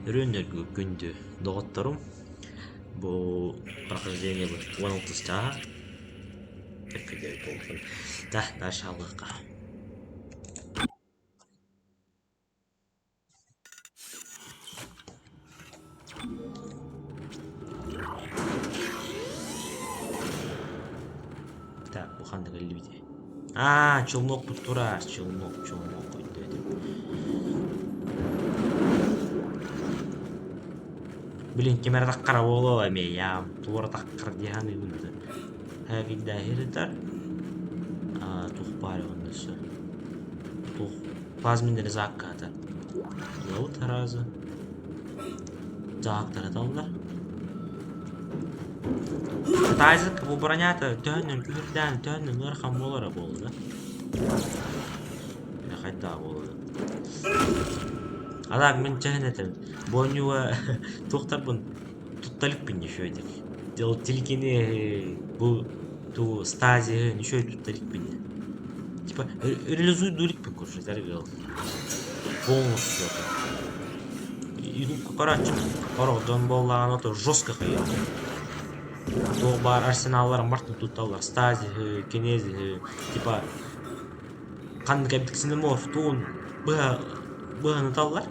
Өрүөннэргэ күндү доҕотторум, бу прохождениебыт 16 чааһа буоллун. Да, дальше аллахха. Так, бу ханна кэллибитий? Аа, челнокпут турар, челнок, челнок өйдөөтүм. Блин, ким эрэ таххара буолуо эмиэ ям, туора таххар дии саныыбын да. Хайа Аа, туох баар онно өссө? Туох плазменный резакката. Ылабыт аразы. Дьаһактараталлар. Тазик бу бронята төһөннөн күһүрдээн төһөннөн ыарахан буолара буолла. Хайдах буолла. А так мин чэһин этим. Бу оонньууга туохтарбын тутта иликпин еще этик. Ол телекини бу ту стазиһын еще тутта иликпин. Типа реализуйду иликпин короче зарыгал. Полностью это. Короче, хорох дьон буоллаҕына то жестко хайыыр. Туох баар арсеналларын бартын тутталлар. Стазиһы, кинезиһы, типа ханнык эбит ксеноморф туун быһа быһаныталлар.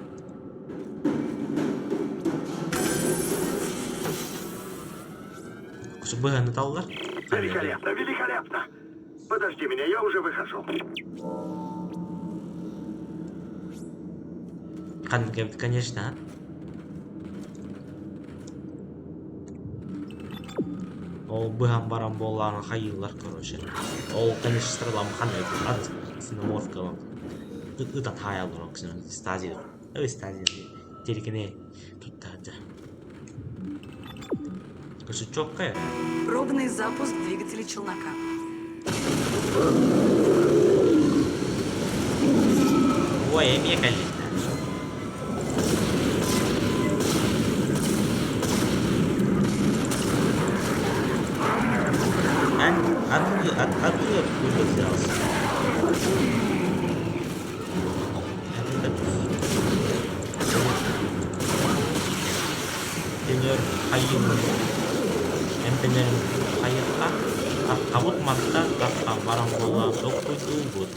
Быһаныталлар. Великолепно, великолепно! Подожди меня, я уже выхожу. Ханнык эбит, конечно. Ол быһан баран буоллаҕына хайыыллар, короче. Ол, конечно, стрелам ханна ат ксеноморфкалан ытан хаайаллар ол стазия. Ой, стазия. Телекине туттаадьа. Короче, четкая. Пробный запуск двигателя челнока. Ой, эмиэ кэллин. Эн откуда, от, откуда откуда взялся? Тенер хайыылын эмтэнэрин хайыахха Хаххабыт мантан таххан баран буолан толкуйдуубут.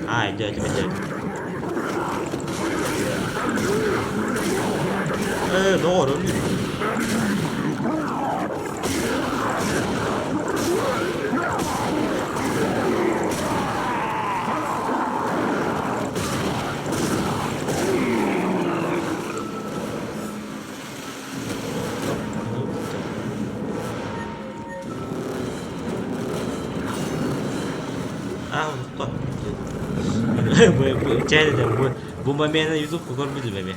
Аа, өйдөөтүм, өйдөөтүм. Ээ, доҕор, өлүү. Аа, unuttu. Бу чэ бу бу момены ютубка көрбүтүм эмиэ.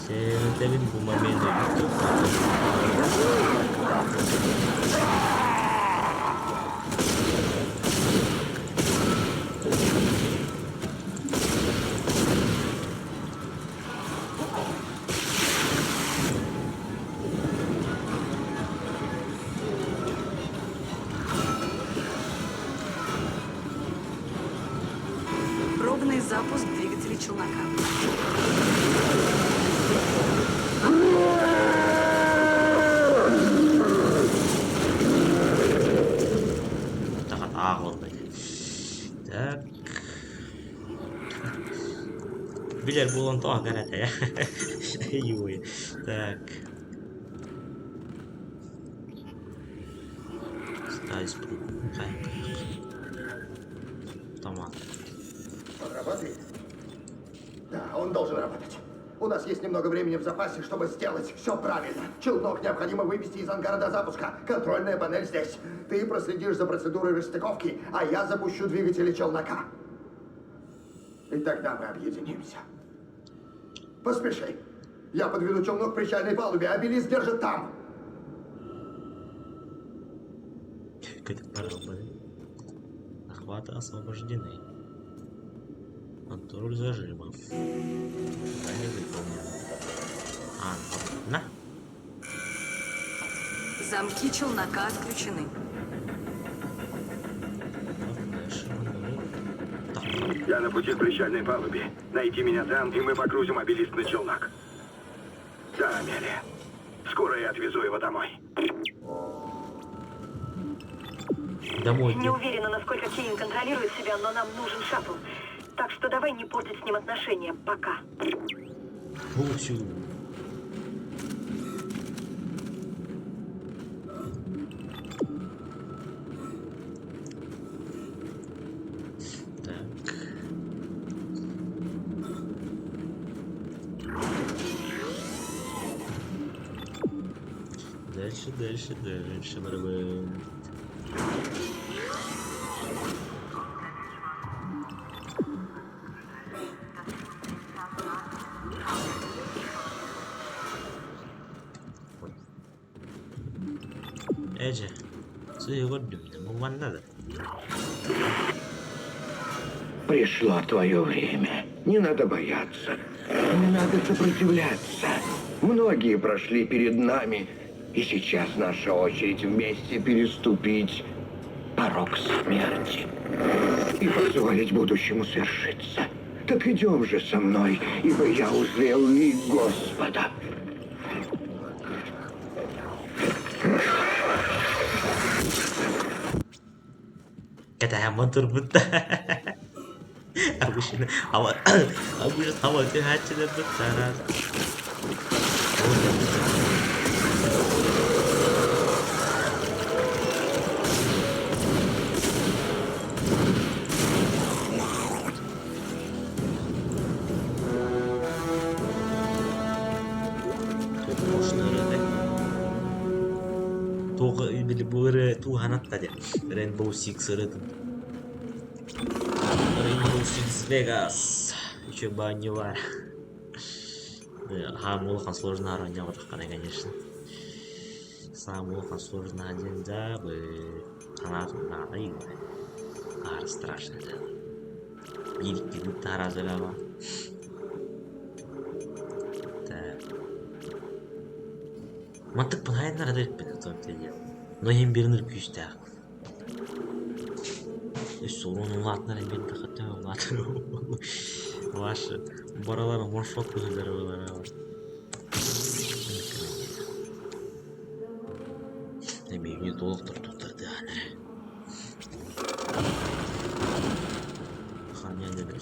Сээтэбин бу момены ютубка Пробный запуск двигателя челнока. Так. Билэр буолан тоҕо кэрэтэ Ой. Так. Стазис Автомат. Он работает? Да, он должен работать. У нас есть немного времени в запасе, чтобы сделать все правильно. Челнок необходимо вывести из ангара до запуска. Контрольная панель здесь. Ты проследишь за процедурой расстыковки, а я запущу двигатели челнока. И тогда мы объединимся. Поспеши. Я подведу челнок к причальной палубе, а Белиз держит там. Захваты освобождены. Контроль зажимов. Задание выполнено. А, на. Замки челнока отключены. Я на пути к причальной палубе. Найди меня там, и мы погрузим обелиск на челнок. Да, Амелия. Скоро я отвезу его домой. Домой Не диэн. уверена, насколько Кейн контролирует себя, но нам нужен шаттл. Так что давай не портить с ним отношения. Пока. Полностью. Так. Дальше, дальше, дальше барабын. Ээ дьэ, сыыһы көрдүм да, бу манна да. Пришло твое время. Не надо бояться. Не надо сопротивляться. Многие прошли перед нами, и сейчас наша очередь вместе переступить порог смерти и позволить будущему свершиться. Так идем же со мной, ибо я узрел лик Господа. Кэтэһэммин турбут да. Обычно ава обычно хаба түһээччилэрбит араас. Туох били бу ырыа тууһанатта диэн Rainbow Six ырыатын Rainbow Six Vegas еще баанньылар Хаам улахан сложно оонньообатаххына конечно Саамай улахан сложно диэн дьаабы ханаатын Аара страшно да Биир иккини таһараазалаама Так Мантыкпын хайаннара да эппин Но иһин биэрэн күүстээх Өссө уруон улаатынар биэрдэххэ төһө улаатар Ваши баралара маршрут быһыылара буолар Эмиэ толуктар туттардыаҕын эрэ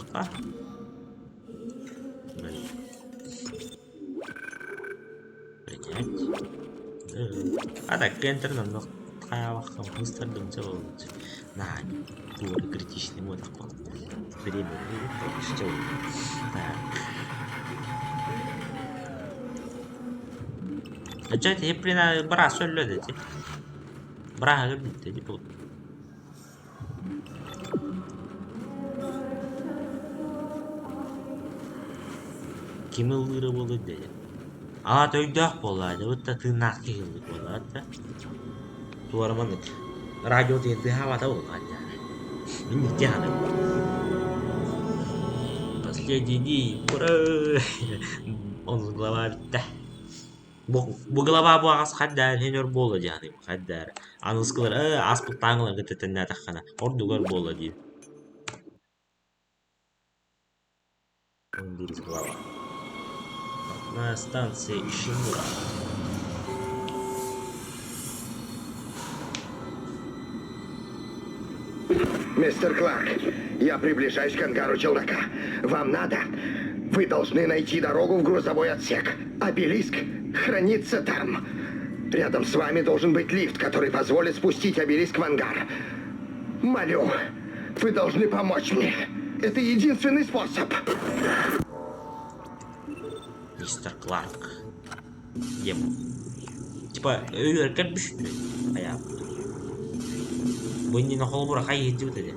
Принять. А так кентер онно хайаабакка быстардымча буолбут. Наһаа туора критичный буолах Время Так. Ача блин, бра сөллө дети. Бра өлбүттэ типа. Ким ыллыыра буолуой дии Аата өйдөөх буоллаҕа дии, бытта тыыннаах киһи ыллыыр буоллаҕа да туора маннык радио диэн тыаһаабата буоллаҕа дии Мин ити саныыбын Последний день ура Ол глава бүттэ Бу глава бу аҕас хайдаар иһин өр буолла дии саныыбын хайдаар аныгыскылар ээ ааспыттааҥыларга тэтэннээтэххинэ ордугар буолла дии Он глава. На станции Ишимура. Мистер Кларк, я приближаюсь к ангару челнока. Вам надо. Вы должны найти дорогу в грузовой отсек. Обелиск хранится там. Рядом с вами должен быть лифт, который позволит спустить обелиск в ангар. Молю, вы должны помочь мне. Это единственный способ. Мистер Кларк. Ем. Типа, өйөргөр бүшүтү. Хайаабыт. Бу иннинэ холобура хайа иһдибит этэ.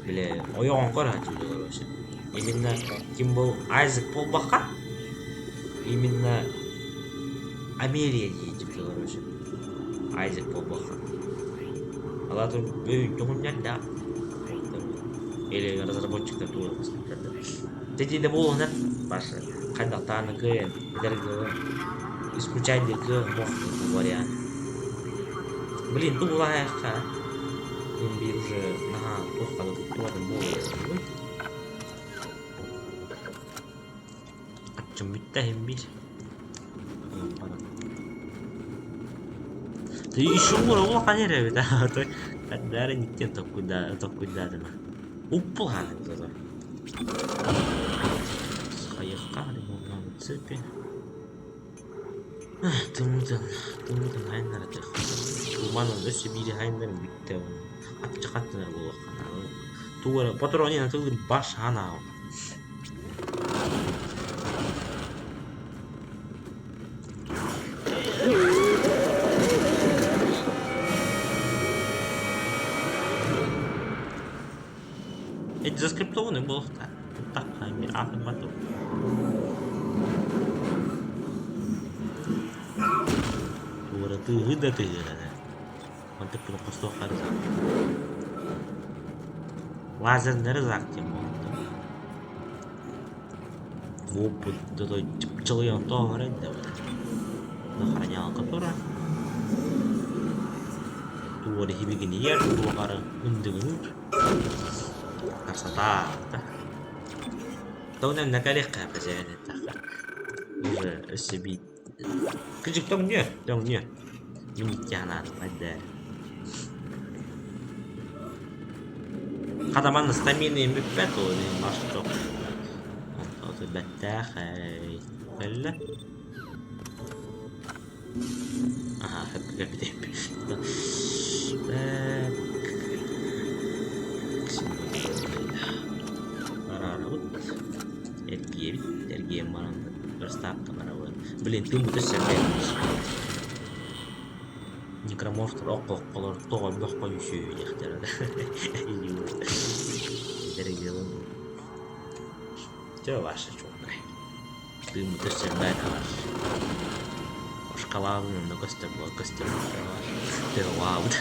Бile ойоҕон көр сылдьыбыт короче. Именно ким был Айзек буолбакка, именно Амелия диэччи короче. Айзек буолбакка. Алата өйдүҥүннэрдээх. Или разработчиктар туруорбуттар да. Дьэ да буолуон Паша хайдахтааны кыайан этэргэ исключать кыах мох вариант. Блин, ту улаайахха мин биир уже наһаа туохха да туттубатым буолуо. Оччом бүттэ иһин биир. Ты еще улахан эрэ эбит аа Хардары никтен толкуйдаатыма. Уппулаан эбит ото. Хайыахха цепи. Тымнытын, тымнытын хайыннара Туманын өссө биири хайыннарын бүттэ. Ачча хаттынар буолуохха Тугу эрэ патронин атылыыр баш ханаал. Это заскриптованный буолуохтаах. Тахха эмиэ аатырбат Туора тыаһыы да тыаһыырара. Мантык хостуохха эрэ Лазернары заак диэн буолуохтаах. Буолбут чыпчылыйан тоҕо эрэ Охранялка турар. Туора хибигинийэр, туох эрэ ындыгыныыр. Красота! Тоҕо накалиэххэ хозяин эттэххэ. Уже өссө биир Кырдьык тоҥнуо, тоҥнуо. Мин икки анаатым эрдээр. Хата манна стамина бүппэт ол иһин маш чох. Онто бэттээхэй. Кэллэ. Аха, кэппитим. Так. Барарабыт. Эргийэбит. Эргийэн баран приставка барабыт. Блин, тыыммыт өссө Некроморфтар окко-окколор тоҕо элбэх хойусүү диэхтэрэ Все ваше чуолкай. Тыыммыт өссө элбээтэ Шоколадын онно көстөр буол көстөр Төҕаабыт.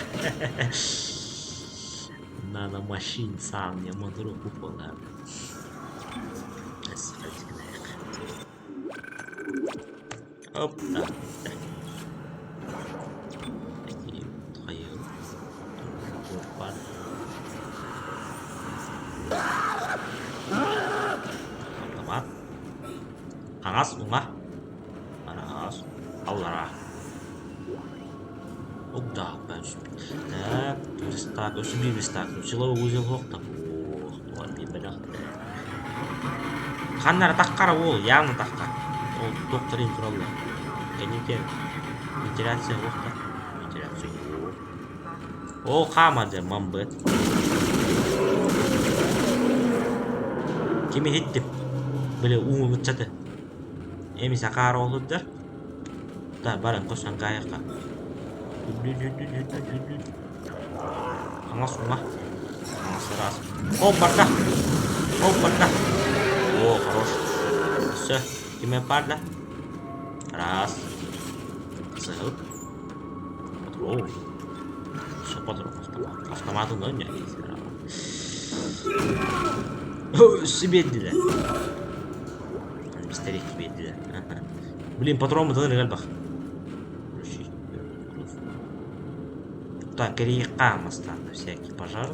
Наномашин сам не могу купола. Оп, да. Автомат. Хаҥас уҥа. Араас. Аллараа. Угдаах Так, верстак, өссө биир верстак. Силовой узел суох Ох, бэлэх. Ханна эрэ таххара уол, явно таххар. Ол туохтарын тураллар. Кэнникер вентиляция суох да. Вентиляция суох. Ол хаама дьэ мамбыт. Кими иһиттим? Били уу ыччаты. Эмис акаары олордор. Да, баран көсөн каайахха. Хаҥас уҥа. Хаҥас ыраас. О, барда! О, барда! О, хорош. Все, ким барда? Раз. Сыл. Патрон. Все, патрон. Автомат. Автоматы но не Сибиэрдилэр. Бистэриэк биэрдилэр. Блин, патрон бытын элбэх. Так, кэриэххэ мастаан всякий пожар.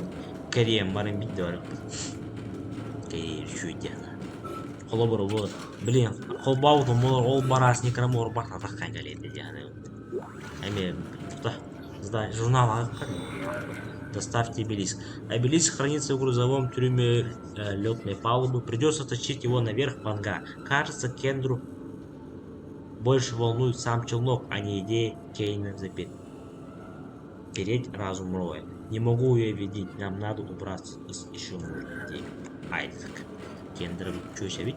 Кэриэм баран бидде барыппыт. Кэриэ үчүгэй Холобур, бу, блин, холбообутум ол бараас некромор бар атаххан кэлиэтэ диэн. Эми тута журнал Доставьте обелиск. Обелиск хранится в грузовом трюме летной палубы. Придется тащить его наверх в ангар. Кажется, Кендру больше волнует сам челнок, а не идея Кейна запереть разум Роя. Не могу ее видеть, нам надо убраться из еще нужных идей. Айзек. Кендра чөсөбүт.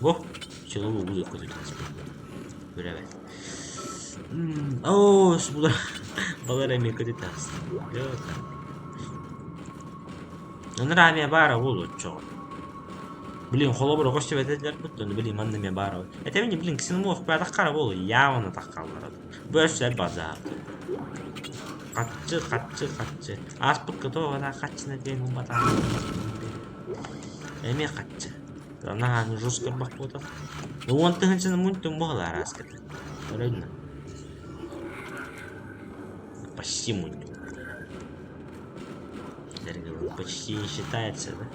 Во, силовой узел какой-то. Бля. Оо, балар эмиэ көтүтэ Ыныраа эмиэ баара буолуо оччоҕо. Блин, холобур көстүбэт этилэрбит, ону блин манна эмиэ баара. Этэбин блин, ксеноморф атаххара буолуо, явно атаххаллара. Бу өссө элбэх Хаччы, хаччы, хаччы. Ааспыкка тоҕо хаччына диэн умматаҕым. Эмиэ хаччы. Наһаа жестко бахпытах. Ну 10 000 мунтум буолар ааскыта. Правильно? Почти мунтум. Этэргэ почти не считается, да?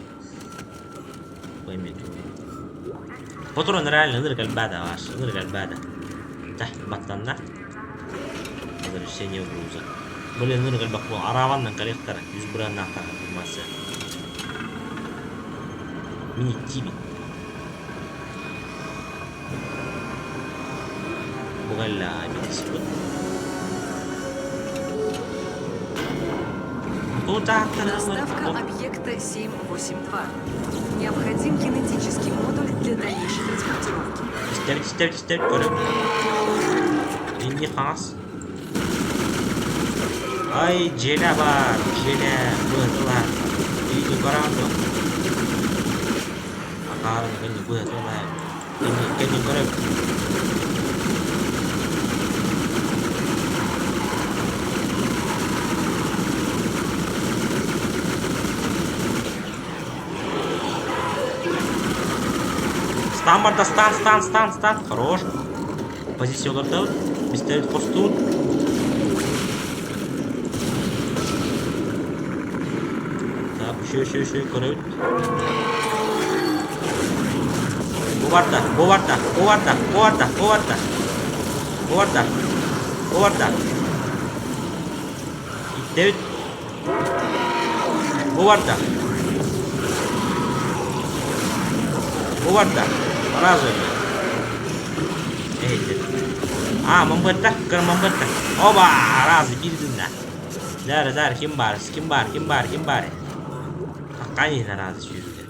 Пойми Патрон реально ынырык элбээтэ ваш, ынырык элбээтэ. Та, баттанна. Возвращение груза. Блин, ынырык элбэх буол. Араабаннан кэлиэхтэрэ. Үс бырааннаахтар информация. Мин иттиибин. Бу кэллэ битиспит. Доставка объекта 782. Необходим кинетический модуль для дальнейшей транспортировки. Истэбит, истэбит, истэбит, көрөм. Инни хаҥас. Ай, дьиэлэ баар, дьиэлэ, быһытылаһар. Илиитин көрөҕүн дуо? Акаарын кэннин быһытылаһар. Кэннин, кэннин көрөбүт. Стан барда, стан, стан, стан, стан. Хорош. Позиция олордобут. Пистолет хостуут. Так, еще, еще, еще, көрөбүт. Бу барда, бу барда, бу барда, бу барда, бу барда. Бу барда, бу барда. Иттэбит. Бу барда. Бу барда. Сразу Эһиттин. А, мамбытта, көр мамбытта. Оба, раз, биир гынна. Дары, дары, ким баар, ким баар, ким баар, ким баар? Хаккани разы сүүрдэ.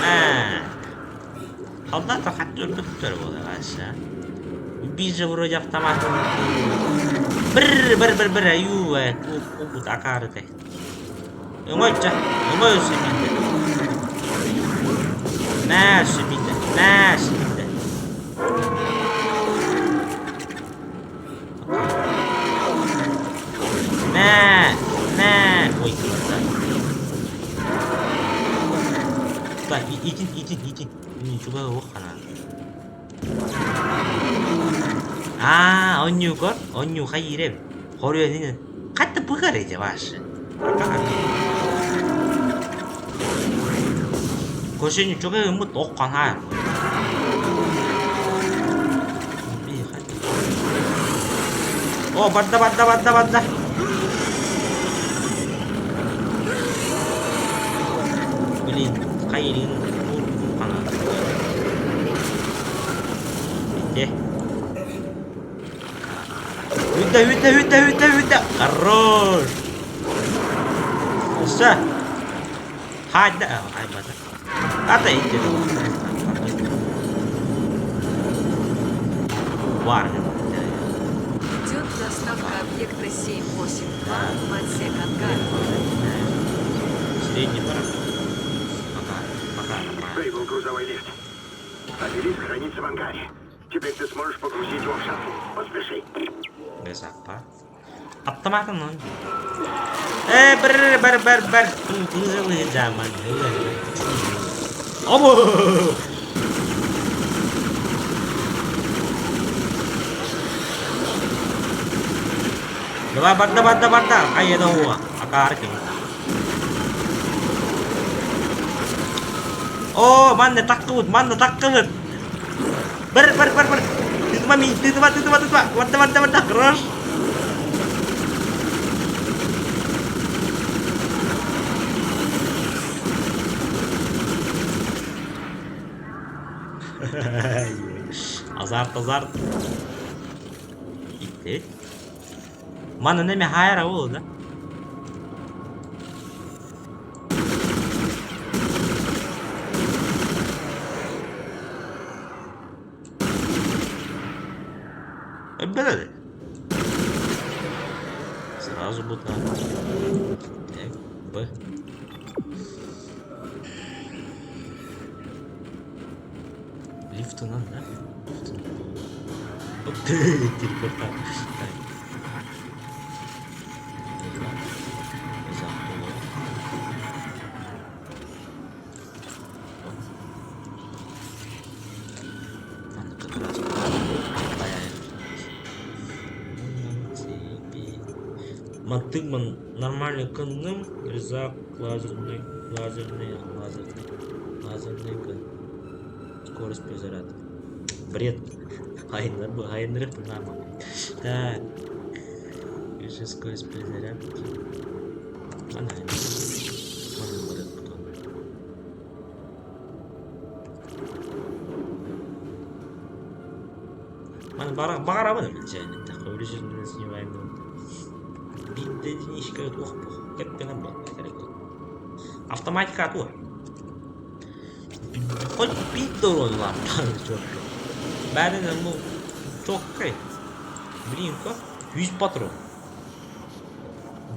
А, солдата хат өлбөттөр буолаҕаша. Биир вроде автомат. Бір, бір, бір, бір, аю, кубут акаарытай. Өҥөйчө, өҥөй өссө биирдэ. Мээ өссө биирдэ, мээ өссө биирдэ. Мээ, мээ. Ой, кыбарда. Так, итин, итин, итин. Ничего уох хана. Аа, онньуу көр, онньуу хайыыр эбит. Хоруйан хатта быгар эти ваши. Көшені чугай ымыт оққан ха. О, барда, барда, барда, барда. Блин, хайырын қана. Битте. Үтэ, үтэ, үтэ, үтэ, үтэ. Хорош. Өссө. Хайда, хайбата. Ата итти. Бар. Идет доставка объекта 782 в отсек ангара. Средний пора. Пока, пока нормально. Прибыл грузовой лифт. Обелиск хранится в ангаре. Теперь ты сможешь погрузить его в шаттл. Поспеши. Безаппа. Автоматын Э, бр бр бр бр. Заман. Обо! Давай, барда, барда, барда. Ай, это हुआ. Акаар ким. О, манна таккыбыт, манна таккыбыт. Бар, бар, бар, бар. Тытыма ми, тытыма, тытыма, тытыма. Барда, барда, барда. Хорош. Азарт, азарт. Итти. Манна неме хайра ол, да? Эббеледи. Сразу будет надо. Так, Б. Лифтынан, да? Лифтынан. Оп, телепортат. Так. Манна как раз. Мантыгман нормальный кынным, резак лазерный, лазерный, лазерный, лазерный гын. Скорость перезарядки. Бред. Айыннарых нама. Так. Еще скорость перезарядки. Ана, Манна барыах Маны баҕарабын дьэ Биирдэ единичка туох кэппэнэн буолла Автоматика туох Хоть биир да уруонулаахтаан чуоккай. Баарынан бу чуоккай. Блинка үс патрон.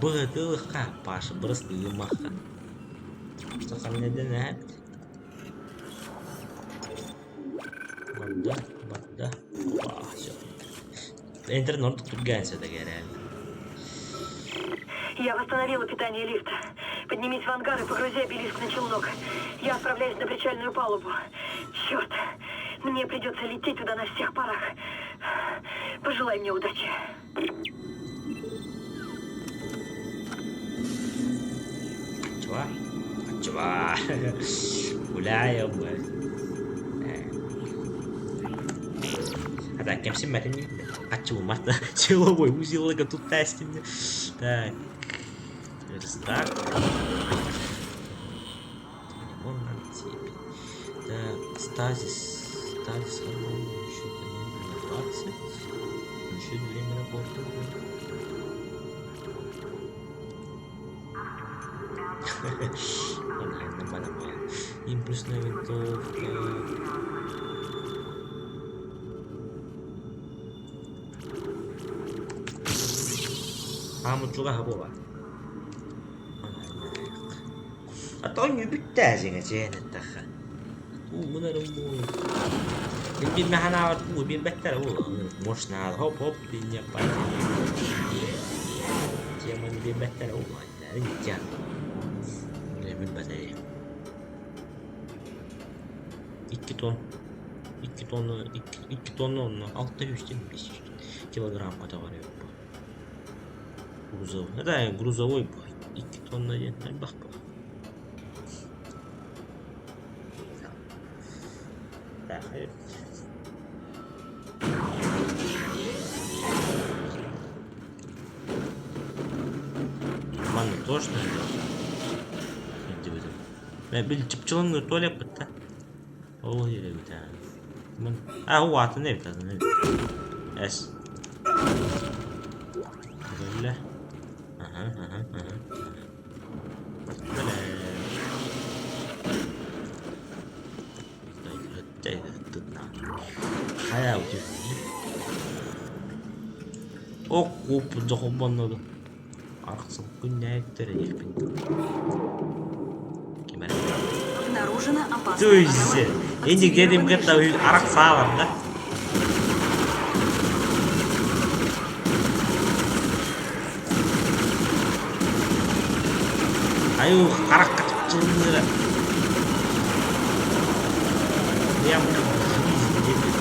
Быһытыылыхха Паша бырастыымахха. Сахамнеден эһэт. Барда, барда. Все. Интернет ордук түргэн сөтөге реально. Я восстановила питание лифта. Поднимись в ангар и погрузи обелиск на челнок. Я отправляюсь на причальную палубу. Черт, мне придется лететь туда на всех парах. Пожелай мне удачи. Чего? Чего? Гуляем мы. А так, кэмсиммэтин Ачылмата. Силовой узел тут тестинг. Так. Верстак. Лимонная цепь. Так, стазис. Стазис еще на 20. Еще время работы. Импульсная винтовка. Хаамуччуга буола. А то не бүттээсиҥэ дьиэн эттэххэ. Уубун эрэ уу. Билбэханаабат уу билбэттэр уу. Мощно хоп-хоп диня Теманы билбэттэр уу. Билбэтэй. Икки тонн. Икки тонна, икки тонна онно 675 килограмм көтөҕөр эбит бу. Грузовой. Это грузовой бу. 2 тонна диэн элбэх бу. Так, Манна точно Бил чыпчылыҥ туалеппыт да. Ол эбит А, атын эбит, атын эбит. Эс. Бөллө. Аха, аха, аха. Бөле. Хайа Ок, оп, дохобонноду. Арахсан күннээктэр диэхпин. Ким эрэ. Обнаружена опасная Туйсе. аномалия. Инник дедим Активирован кытта режим. арах саалар да. Аю харах чылыныра. Прям как в жизни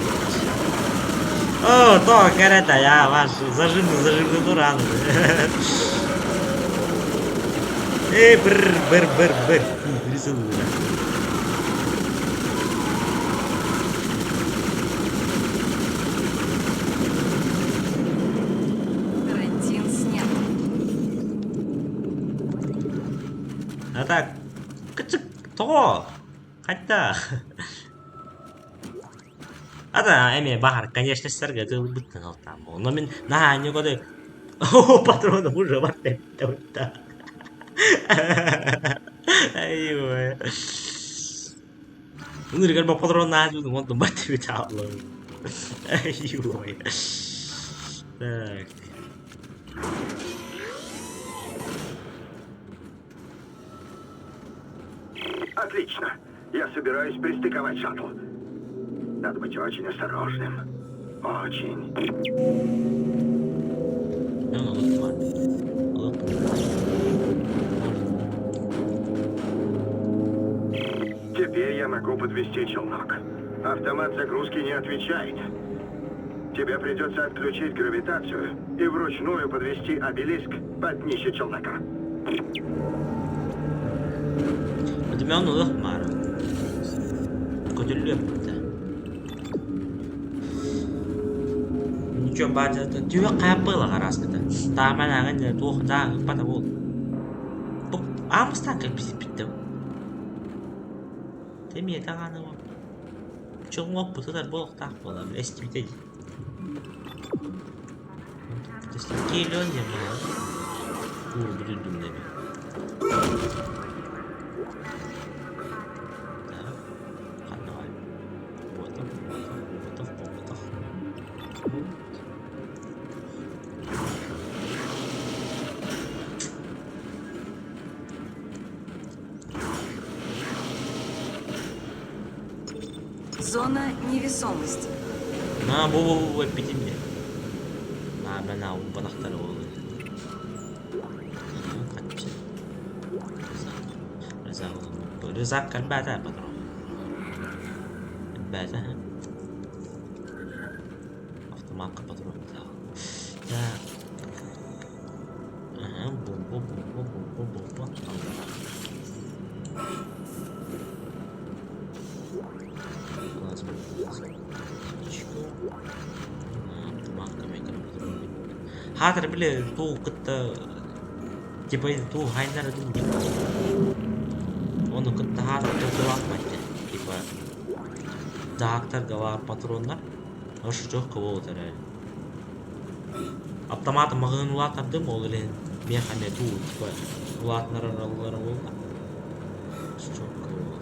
О, то, карета, я ваш зажимный, зажимный рану. Эй, бр, бр, бр, бр. Рисую. Карантин снят. А так, кычык, тоҕо? Хайта? Ата эми баһар, конечно, сэргэ тылбыттан алтаам. Но мин наһаа ньукоды О, патроном уже бар да. Айой. Ынырыгар ба патрон наадыбытым, онтон бар тебит ааллым. Айой. Так. Отлично. Я собираюсь пристыковать шаттл. Надо быть очень осторожным. Очень. Ну, алып Алып. Теперь я могу подвести челнок. Автомат загрузки не отвечает. Тебе придется отключить гравитацию и вручную подвести обелиск под днище челнока. Өтүмэҕин ылыах маары. Көтүллүөм да. Ничего баадьата түһүөх хааппыла хараскыта. Тааман ааҕын туох даа ыппата буол. Бу аамыстаан кэлбисиппиттэ. Тэмиэ даҕаны Чоҥуоппутугар буолуохтаах буолан эстибитэ дии. Киэлион диэн баар. Уурбут үрдүнэн эбит. Так, ханна баар? Буотах, буотах, буотах, буотах. Зона невесомости. На бу бу бу эппитим дии. Аа мен аа убатахтары буолуо. Хаччы. Рюкзак кэлбээтэ патрон. Элбээтэ. Автоматка патрон Так. Ага, бомба, бомба, бомба, бомба. Хаатар били туу кытта типа туу хайнара дуу Ону кытта хаатар тулаахпат типа дьаһактарга баар патроннар ошучок кого эрэ Автоматы маҕаһыын улаатардым ол иһин миэхэ эмиэ дуу типа улаатынараллара буолла. Чётко буолла.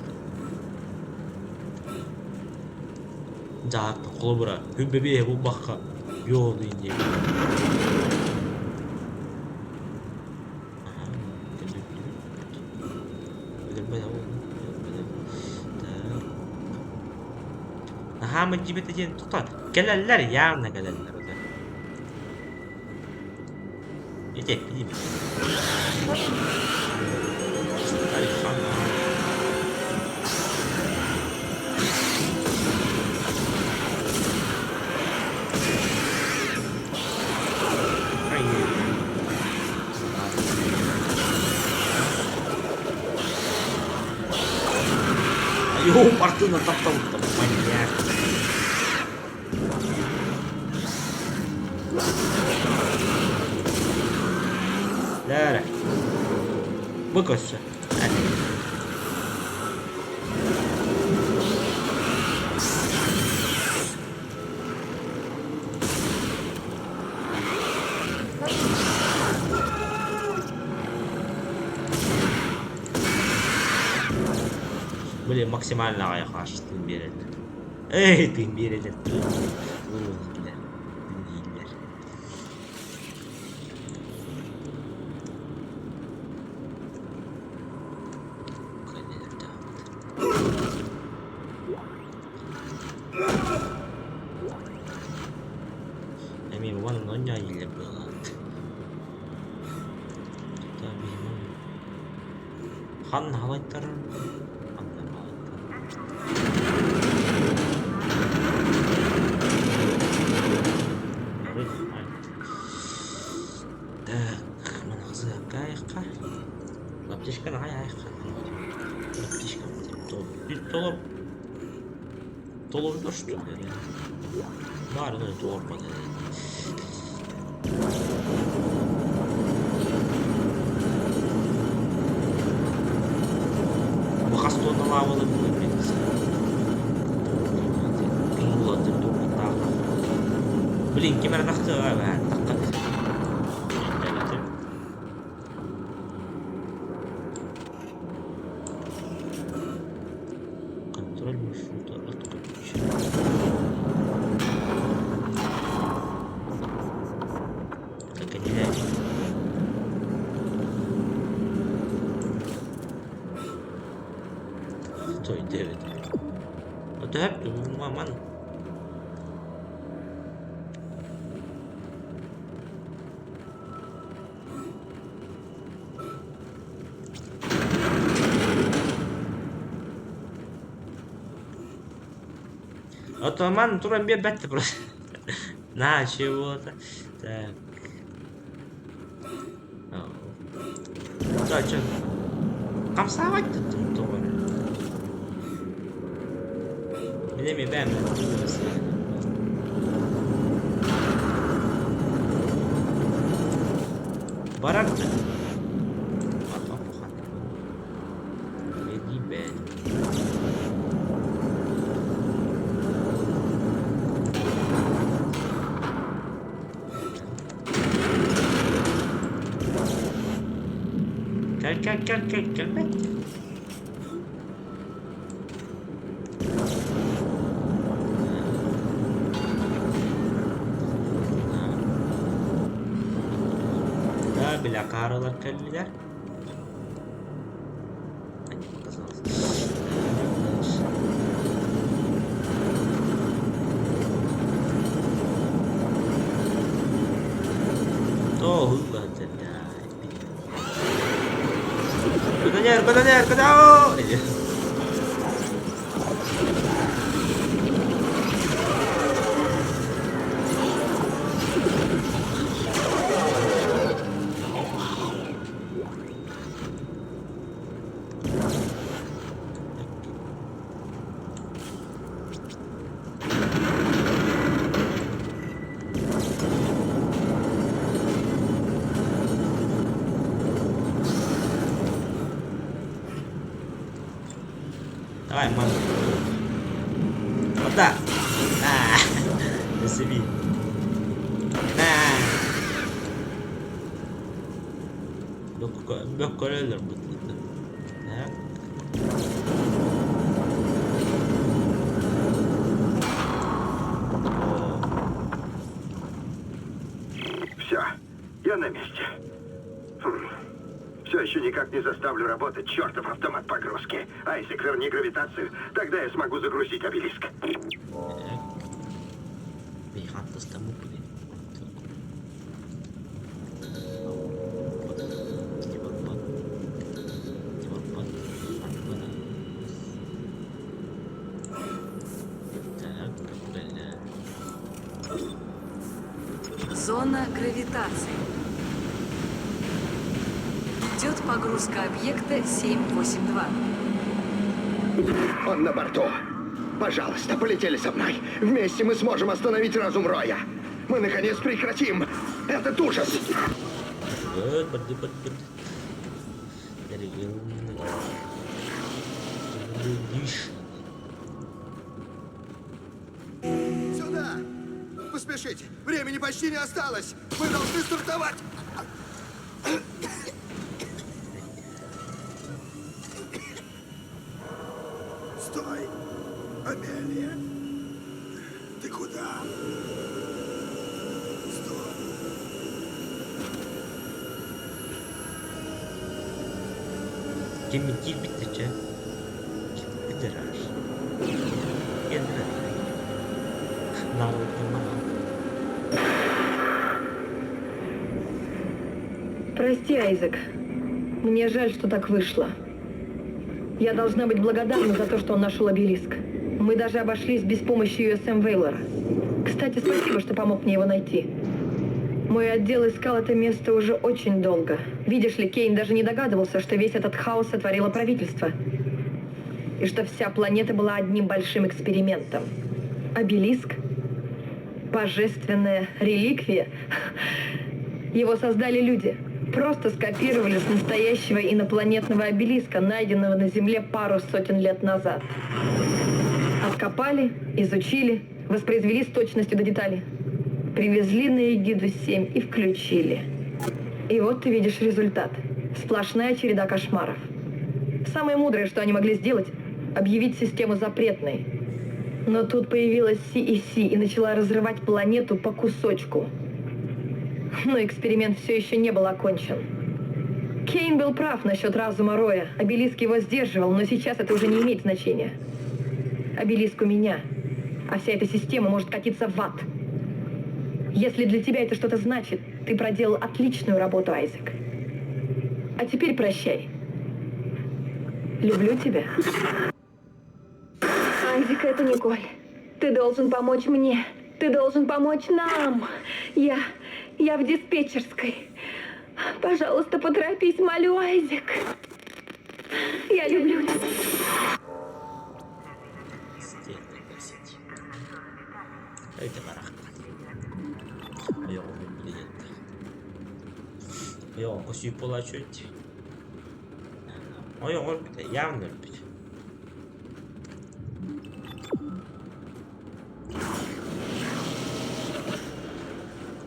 Дьаһалта холобура күн-бэбиэһэ булбакка йоодуйун диэбит. Наһаа мэлдьибэтэ диэн тута кэлэллэр явно кэлэллэр этэ. Ити эппитим. Йоо, партына тапталыттым, маньяк. Лээрэ. Бу көссө. Блин, максимально аҕай хаачыстыбын биэрэллэр. Эй, тыын биэрэллэр, тыын. Уруһуйдуулар, тыын Эмиэ уонна онньоонньуулар быһыылаах. Ханна халайтарар? Ханна халайтарар? Так, манахзыакка айахха. Аптечка наһаа айахха. Аптечка толор толордо что ли? Баарынан толорбот. Бу хас туонна лаабалы Блин, ким эрэ тахтыаҕа эбээт, тахха. Контроль маршрута отключен. Так, не Стой, 9. Это маман. Атаман туран биэрбэт просто. На, чего-то. Так. Да, чё? Хамсаабат тоҕо эрэ. Мин эмиэ бэйэм Барар да. Кэл кэл кэл кэл кэлбэт. Да, бля, кааралар кэллилэр. А не показалось. Дальше. То Куда куда куда? Давай, мам. Вот так. На. Насиби. На. Бөккөлөлөр бут. Так. О, Все, я на месте. Все еще никак не заставлю работать чертов автомат погрузки. Айзек, верни гравитацию, тогда я смогу загрузить обелиск. Так. Бейхаттастамы блин. Так, бля. Зона гравитации. Идет погрузка объекта 782. Он на борту. Пожалуйста, полетели со мной. Вместе мы сможем остановить разум Роя. Мы, наконец, прекратим этот ужас. Быт, быт, быт, быт. Дорогой. Диш. Сюда! Поспешите! Времени почти не осталось! Мы должны стартовать! Стой! Амелия! Ты куда? Стой! Ким киирбит чэ? Киирбит Кэллэ. Наалыктаммаха. Прости, Айзек. Мне жаль, что так вышло. Я должна быть благодарна за то, что он нашел обелиск. Мы даже обошлись без помощи USM Вейлора. Кстати, спасибо, что помог мне его найти. Мой отдел искал это место уже очень долго. Видишь ли, Кейн даже не догадывался, что весь этот хаос сотворило правительство. И что вся планета была одним большим экспериментом. Обелиск? Божественная реликвия? Его создали люди. Просто скопировали с настоящего инопланетного обелиска, найденного на Земле пару сотен лет назад. Откопали, изучили, воспроизвели с точностью до деталей. Привезли на Эгиду-7 и включили. И вот ты видишь результат. Сплошная череда кошмаров. Самое мудрое, что они могли сделать, объявить систему запретной. Но тут появилась CEC и начала разрывать планету по кусочку. Но эксперимент все еще не был окончен. Кейн был прав насчет разума Роя. Обелиск его сдерживал, но сейчас это уже не имеет значения. Обелиск у меня. А вся эта система может катиться в ад. Если для тебя это что-то значит, ты проделал отличную работу, Айзек. А теперь прощай. Люблю тебя. Айзек, это Николь. Ты должен помочь мне. Ты должен помочь нам. Я... я в диспетчерской. Пожалуйста, поторопись, молю, Айзек. Я люблю тебя. Стены гасить. Это барахта. Ойоҕум билиэтэ. Ойоҕум көсүү буолааччы. Ойоҕо өлбүтэ, явно өлбүт.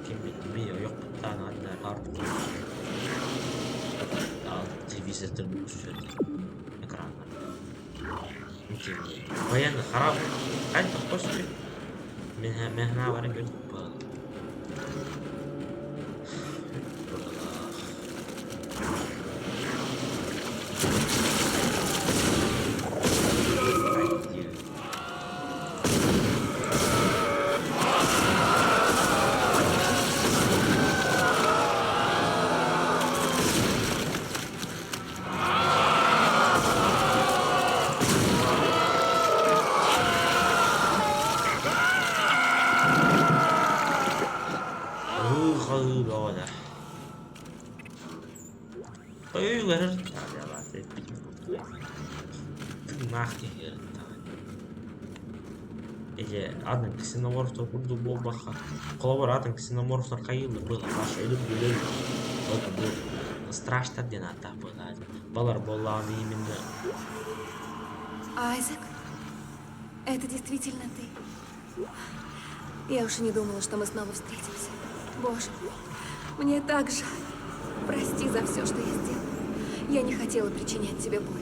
Ким би ойохпуттаан анна телевизордан экранга. Военный харап хайдах көстүү? Мин санаабар өлбүт буолар. Ыы-хыы бөҕө да. Өйүгэр Тыыннаах киһи Эти атын ксеноморфтар курдук буолбакка, холобур атын ксеноморфтар хайыыллар быһалаах өлүм өлөр бу страштар диэн ааттаах быһалаах балар буоллаҕына именно Айзек, это действительно ты? Я уж и не думала, что мы снова встретимся. Боже мой, мне так жаль. Прости за все, что я сделала. Я не хотела причинять тебе боль.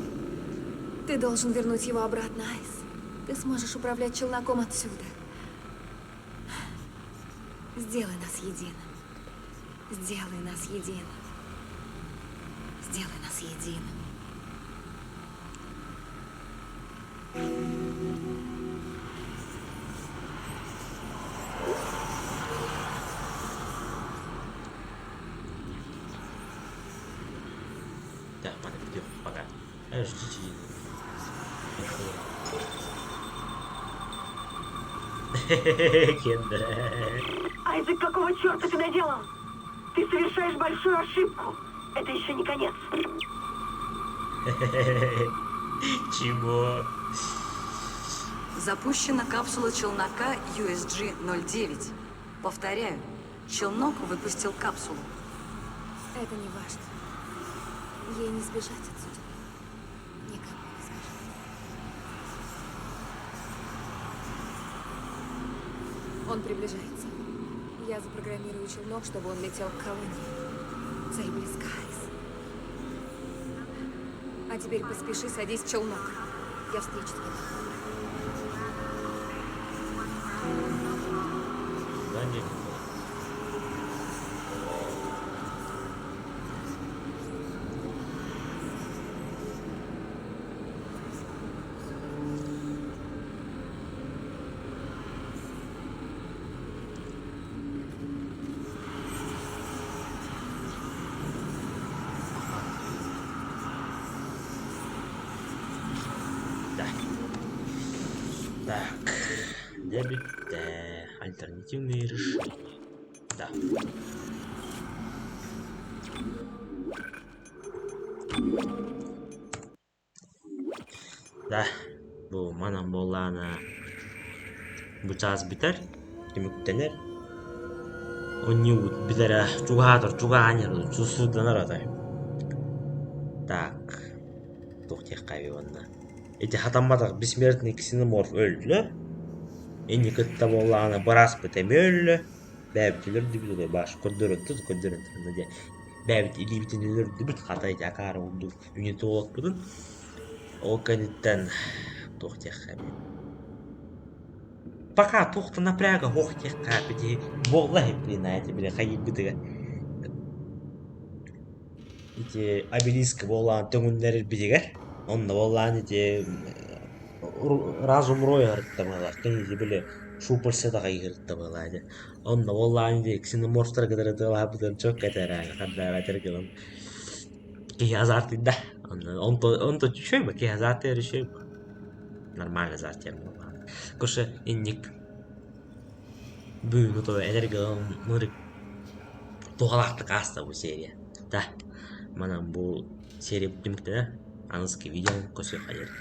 Ты должен вернуть его обратно, Айз. Ты сможешь управлять челноком отсюда. Сделай нас единым. Сделай нас единым. Сделай нас единым. Так, подожди, пока. Ждите. Кендра. Айзек, какого черта ты наделал? Ты совершаешь большую ошибку. Это еще не конец. Чего? Запущена капсула челнока USG-09. Повторяю, челнок выпустил капсулу. Это не важно. Ей не сбежать отсюда. Никому не сбежать. Он приближается. Я запрограммирую челнок, чтобы он летел к колонии. Цель близка, Айз. А теперь поспеши, садись в челнок. Я встречу тебя. Да, нет. Да. Так. Дебит Альтернативные решения. Да. Да. Бу манан буоллаҕына бу чаас бүтэр, түмүктэнэр. Онньуубут бүтэрэ чугаһаатар чугаһаан иһэр сусурданар атай. Так, туох диэххэ эбий уонна Ити хатамматах бессмертный ксеноморф өллө, ини кытта буоллаҕына бырааспыт эмиэ өллө, бэйэбит өлөрдүбүт бааш көрдөрөн тут көрдөрөн туран дьэ бэйэбит илиибитин өлөрдүбүт хата ити акаары курдук унитологпутун ол кэнниттэн туох диэххэ эбий Пока туох да напряга суох диэххэ ити буолла блин эти били хайыырбытыгар ити обелиск буоллаҕын төҥүннэрэрбитигэр онно буоллаҕын ити разум рой ыһырытта быһыылаах ити били шупальсата ыһырытта быһыылаах ити онно буоллаҕын ити ксеноморфтары кытары тыалаһарбытын чөккө этэр хардаара этэр гынан киһи азартыйда онто үчүгэй ба киһи азартыйар үчүгэй ба нормально азартыйар буоллаҕына короче инник. Бүгүҥҥү то энергияланар туһалаахтык ааста бу серия. Да, манан бу серия түмүктэнэр. Аныгыскы видео көрсүөххэ диэри.